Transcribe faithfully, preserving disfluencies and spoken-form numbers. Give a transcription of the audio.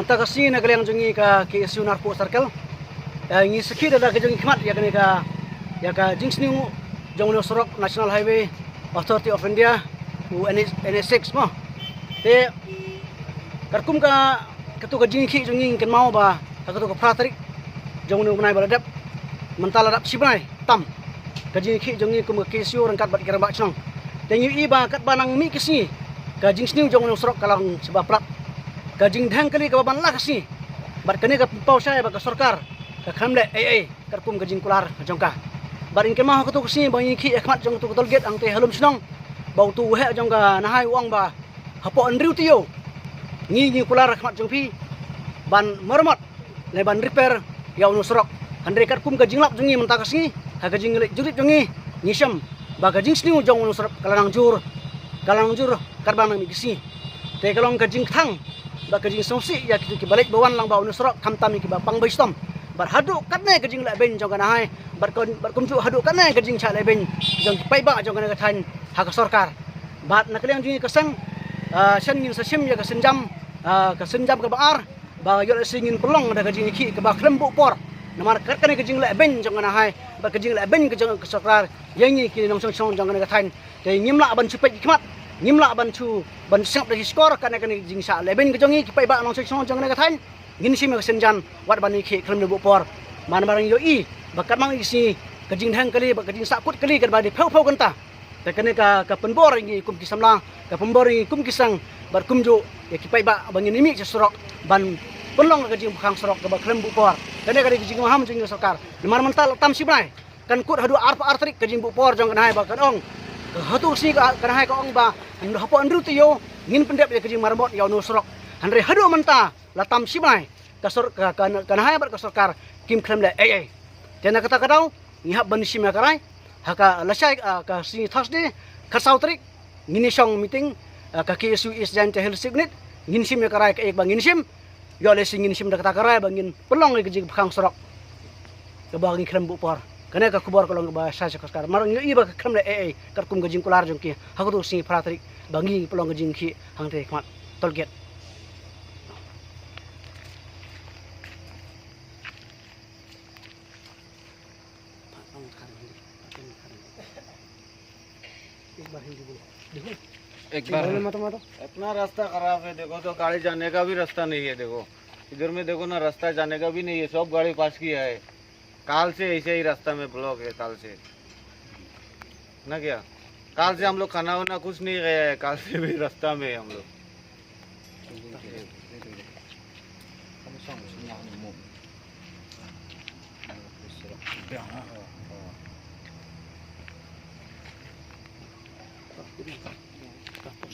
Ta ka sngi na ka liang jong ngi ka K S U Narpuh Circle, eh, ngi sakhi da ka jong ngi khmat ïa kane ka, ïa ka jingsniew jong une u surok National Highway Authority of India, u N H, N H six mo. Te katkum ka, katu ka jingïakhih jong ngi, ngi kynmaw ba ha katu ka phra tarik jong une u bnai ba la dep, mynta la dep shi bnai tam ka jingïakhih jong ngi kum ka K S U ryngkat bad ki rangbah shnong. Te ngi ïohi ba katba nang mih ki sngi, ka jingsniew jong une u surok ka long shibun palat. Ka jingdheng kali kaba ban la ka sngi, bad kane ka pynpaw shai ba ka sorkar ka khlem leh ei ei katkum ka jingkular jong ka. Bad ngi kynmaw ha katu ka sngi ba ngi ïakhih ïa khmat jong katu ka toll gate hangtei ha Lumshnong, ba utu u heh jong ka Nahai u ong ba hapoh hynriew taïew ngi, ngi kular ha khmat jong phi ban maramot ne ban repair ïa une u surok. Hynrei katkum ka jinglap jong ngi mynta ka sngi, ha ka jingleit jingrit jong ngi, ngi shem ba ka jingsniew jong une u surok ka la nang jur, ka la nang jur katba nang mih ki sngi. Te ka long ka jingkthang bad ka jingsngewsih ïa kito kiba leit ba wan lang bad une u surok, khamtam ïa kiba pang ba shitom. Bad haduh katne ka jinglehbeiñ jong ka Nahai, bad ka, bad kumjuh haduh katne ka jingshah lehbeiñ jong ki paidbah jong kane ka thaiñ ha ka sorkar. Bad na ka liang jong ngi ka seng, ah, shen ngin sa shim ïa ka sienjam, ah, ka sienjam kaba ar, ba ïoh lehse ngin pynlong da ka jingïakhih kaba khlem buh por. Namar kat kane ka jinglehbeiñ jong ka Nahai bad ka jinglehbeiñ ka jong ka sorkar ïa ngi ki nongshong shnong jong kane ka thaiñ. Te ngim lah ban shu peit ki khmat, ngim lah ban shu, ban sngap da ki shkor katne kane ka jingshah lehbeiñ ka jong ngi ki paidbah nongshong shnong jong kane ka thaiñ. Ngin shim ïa ka sienjam wat ban ïakhih khlem da buh por. Namar ngi ïohi ba katba ngi sngi, ka jingdheng kali bad ka jingsahkut kali katba dei phew phew kynta. Te kane ka, ka pynbor ïa ngi kum ki samla, ka pynbor ïa ngi kum ki seng, bad kumjuh ïa ki paidbah ba ngin ïa mih sha surok ban pynlong ka jingpyrkhang surok kaba khlem buh por. Kane ka dei ka jingmaham jong ngi ka sorkar. Namar mynta la tam shi bnai, kan kut haduh arphew ar tarik ka jingbuh por jong ka Nahai ba kan ong, ka hatu ka sngi ka, ka Nahai ka ong ba hapoh hynriew taïew ngin pyndep ïa ka jingmaramot ïa une u surok. Hynrei haduh mynta la tam shi bnai, ka sor-, ka, ka, ka Nahai bad ka sorkar kim khlem leh ei ei. Te na kata ka daw ngi hap ban shim ïa ka rai ha ka lashai, ah, ka sngi Thursday, khatsaw tarik, ngin ïa shong meeting, ah, ka K S U East Jaintia Hills Unit, ngin shim ïa ka rai kaei ba ngin shim. Ïoh lehse ngin shim da kata ka rai ba ngin pynlong ïa ka jingpyrkhang surok kaba ngi khlem buh por. Kane ka khubor ka long kaba shai sha ka sorkar. Namar ngi ïohi ba ka khlem leh ei ei katkum ka jingkular jong ki ha katu ka sngi phra tarik ba ngi pynlong ka jingïakhih hangtei khmat toll gate. एक बार हिंदी बोलो। देखो, एक बार बोलो, मत, मत। इतना रास्ता खराब है, देखो तो गाड़ी जाने का भी रास्ता नहीं है। देखो, इधर में देखो ना, रास्ता जाने का भी नहीं है, सब गाड़ी पास किया है। काल से ऐसे ही रास्ता में ब्लॉक है, काल से। ना क्या? काल से हम लोग खाना वाना कुछ नहीं खाया है, काल से भी रास्ता में है हम लोग।